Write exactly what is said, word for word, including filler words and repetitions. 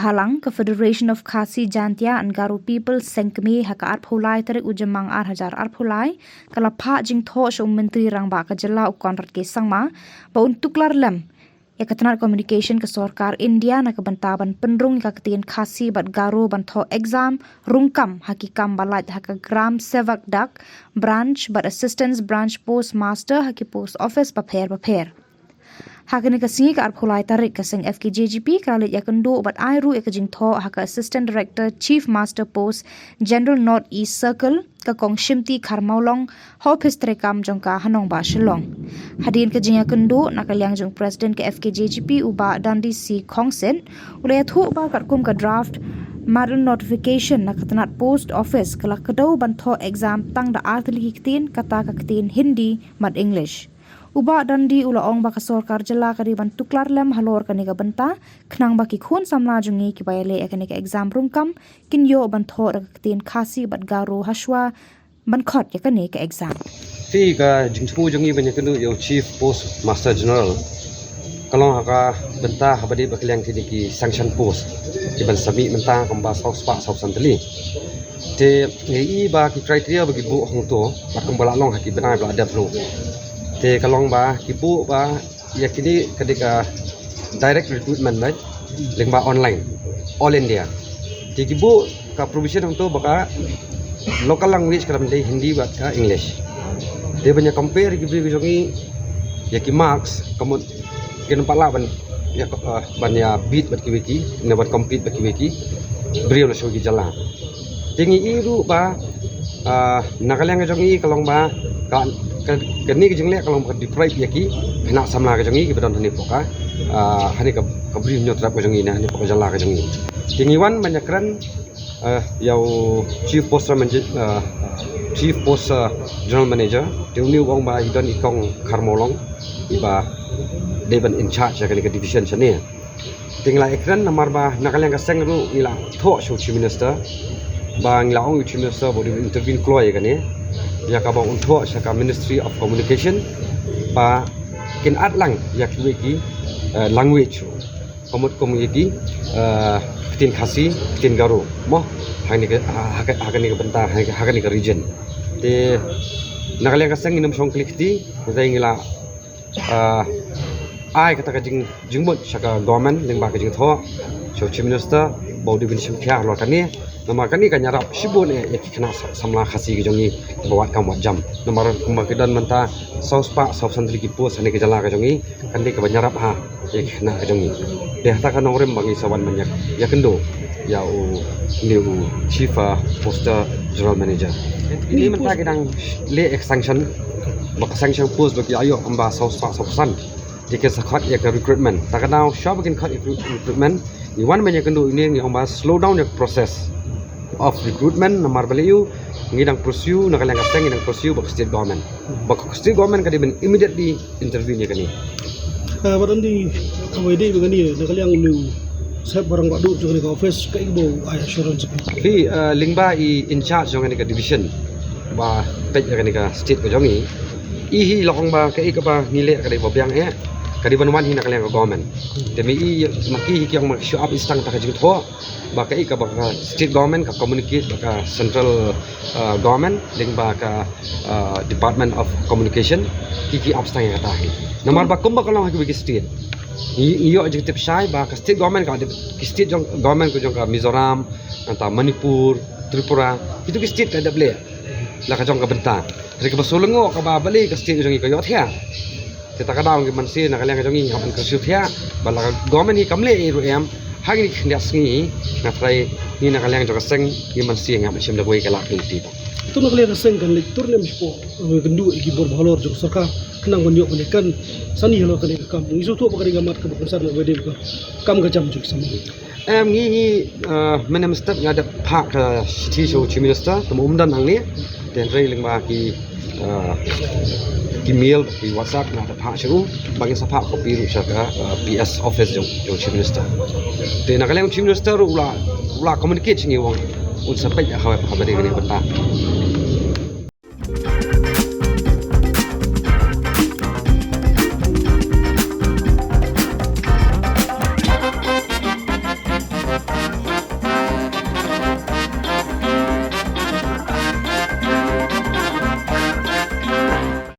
Nongkhalang, ka Federation of Khasi Jaintia and Garo People Seng Kmie ha ka arphew lai tarik u Jymmang ar hajar arphew lai ka la phah jingthoh sha u Myntri Rangbah ka jylla u Conrad K Sangma ba un tuklar lem ïa ka tnat communication ka sorkar India na ka bynta ban pynrung ïa ka ktien Khasi bad Garo ban thoh exam rung kam ha ki kam ba lait ha ka Gram Sevak Dak branch bad Assistant Branch Post Master ha ki post office bapher bapher. Ha kane ka sngi ka arphew lai tarik ka seng F K J G P ka la leit ïakynduh bad ai ruh ïa ka jingthoh ha ka Assistant Director Chief Master Post General North East Circle ka Kong Shimti Kharmawlong ha ophis treikam jong ka ha nongbah Shillong. Hadien ka jingïakynduh na ka liang jong President ka F K J G P u Bah Dundee C Khongsit u la ïathuh ba katkum ka draft model notification na ka tnat post office ka la kdew ban thoh exam tang da ar tylli ki ktien, kata ka ktien Hindi bad English. U Bah Dundee u la ong ba ka sorkar jylla ka dei ban tuklar lem halor kane ka bynta khnang ba ki khun samla jong ngi kiba ïaleh ïa kane ka exam rung kam kin ïoh ban thoh da ka ktien Khasi bad Garo hashwa ban khot ïa kane ka exam. Phi, ka jingthmu jong ngi ban ïakynduh ïa u Chief Post Master General ka long ha ka bynta haba dei ba ka liang kine ki sanction post ki ban submit mynta kumba saw spah saw san tylli. Te ngi i ba ki criteria ba ki buh hangto bad kumba la long ha ki bnai ba la dep ruh, te ka long ba ki buh ba ïa kine ka dei ka direct recruitment, right? Lyngba online, all India. Te ki buh ka provision hangto ba ka local language ka dei Hindi bad ka English. Te ban ïa compare ki briew ki jong ngi ïa ki marks, ka mut kin pat lah ban ïa, uh, ban ïa beat bad kiwei ki, ne ban compete bad kiwei ki briew na shuh ki jylla. Te ngi i ruh ba, ah, na ka liang ka jong ngi ka long ba ka, ka, kane ka jingleh ka long ba ka deprive ïa ki khynnah samla ka jong ngi kiba don hangne hapoh ka, ah, hangne ka, ka Bri Hynñiewtrep ka jong ngi, na hangne hapoh ka jylla ka jong ngi. Te ngi wan ban ïakren, ah, ïa u Chief Post Manager, ah, Chief Post, ah, General Manager. Te une u ong ba i don i Kong Kharmawlong iba dei ban in charge ïa kane ka division shane. Te ngi la ïakren namar ba na ka liang ka seng ruh ngi la thoh sha u Chief Minister ba ngi la ong u Chief Minister ba u dei intervene kloi ïa kane, ïa kaba un thoh sha ka Ministry of Communication ba kin add lang ïa kiwei ki, eh, language ruh, ka mut kum ïa ki, eh, ktien Khasi, ktien Garo mo, ha kane ka, ha, ha, ha kane ka bynta, ha, ha kane ka region. Te na ka liang ka seng ngin ym shong khlieh kti, te ngi la ah, ai kata ka jing, jingmut sha ka government lyngba ka jingthoh sha u Chief Minister ba u dei ban shim khia halor kane. Namar kane kan ïarap shibun eh ïa ki khynnah sa-, samla Khasi ka jong ngi ba wad kam wad jam. Namar kumba ki don mynta saw spah saw san tylli ki post hangne ka jylla ka jong ngi, kan dei kaba ïarap ha ïa ki khynnah ka jong ngi. Te hata ka nongrim ba ngi sa wan ban ïa, ïakynduh ïa u, ne u Chief, ah, Post General Manager. Ini mynta ki dang leh sanction, ba ka sanction post ba ki ïoh kumba saw spah saw san. Te ki sa khot ïa ka recruitment. Ta ka daw shuwa ba kin khot ïa ka recruitment, ngi wan ban ïakynduh ine, ngi ong ba slow down ïa ka process of recruitment namar ba lei ïoh ngi dang pursue, na ka liang ka seng ngi dang pursue bad ka state government ba ka state government ka dei ban immediately intervene ïa kane. Ah, Bah Dundee, kawei dei ba kane na ka liang une u Sep ba rangbah duh jong kane ka office, kaei ba u ai assurance? Phi, ah, lyngba i in charge jong kane ka division ba peit ïa kane ka state ka jong ngi, i hi la ong ba kaei kaba ngi leh ka dei ba biang eh, ka dei ban wan hi na ka liang ka government. Te ma i, ma ki hi ki ong ma ki shu ap i stang ta ka jingthoh ba kaei kaba ka state government ka communicate bad ka central, uh, government lyngba ka, uh, Department of Communication, ki ki ap stang ïa kata hi. Namar ba kumba ka long ha kiwei ki state, ngi, ngi ïoh jingtip shai ba ka state government ka dep, ki state jong government ka jong ka Mizoram, nangta Manipur, Tripura, kitu ki state ka dep leh la ka jong ka bynta. Hynrei kaba shu lyngngoh kaba balei ka state ka jong ngi ka ïohthiah. Te ta ka daw ngi mynsiem na ka liang ka jong ngi ngi hap ban kyrsiew thiah ba la ka government hi kam leh ei ruh em ha kine ki khyndiat sngi. Nga trai ngi na ka liang jong ka seng ngi mynsiem ngi hap ban shim da kawei ka lad ka lynti. To na ka liang ka seng kan leit tur ne em shapoh, eh, kynduh ïa ki bor ba halor jong ka sorkar khnang ban ïoh ban ïakren sani halor kane ka kam. Ngi sngewthuh ba ka dei ka mat kaba kongsan, kaba dei ka kam ka jam jong ki samla. Em, ngi hi, eh, mynne mynstep nga dep phah ka shithi sha u Chief Minister, te ma um don hangne. Te hynrei lyngba ki, eh, ki mail, ki WhatsApp nga dep phah sha u, ba ngin sa phah copy ruh sha ka, eh, P S office jong, jong u Chief Minister. Te na ka liang u Chief Minister ruh u la, u la communicate sha ngi u ong un sa peit ha, ha ba dei kane ka bynta.